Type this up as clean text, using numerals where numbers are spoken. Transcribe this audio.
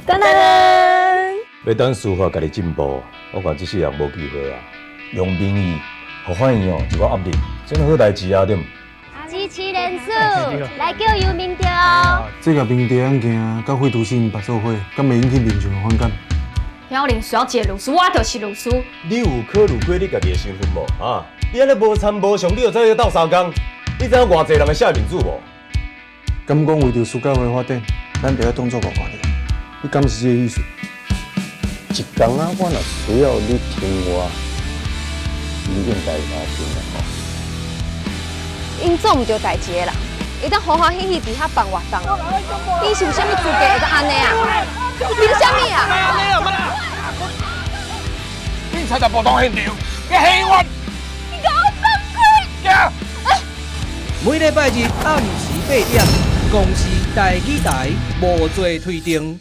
噔噔。欲等司法家己進步，我看這世人無機會啊。用民意，予法院哦一寡壓力，真好代誌啊，對毋？支持連署，來叫游明著哦。這共明哲案件佮廢除四五八做伙，敢會引起民眾的反感？曉玲小姐律師，我就是律師。你有考慮過你家己的身份無？啊，你按呢無參無相，你就走去鬥相共？你知影偌濟人會寫面子無？敢講為著私教會發展，咱著愛當作無看著？你敢是這個意思？一工仔，我若需要你聽我，你應該會聽的吼。𪜶做毋著代誌的人，會當歡歡喜喜佇遐辦活動，𪜶是有啥物資格會當按呢啊？憑啥物啊？警察就報當現場，你戲我！你共我放開！每禮拜日暗時8點，公視台語台無罪推定。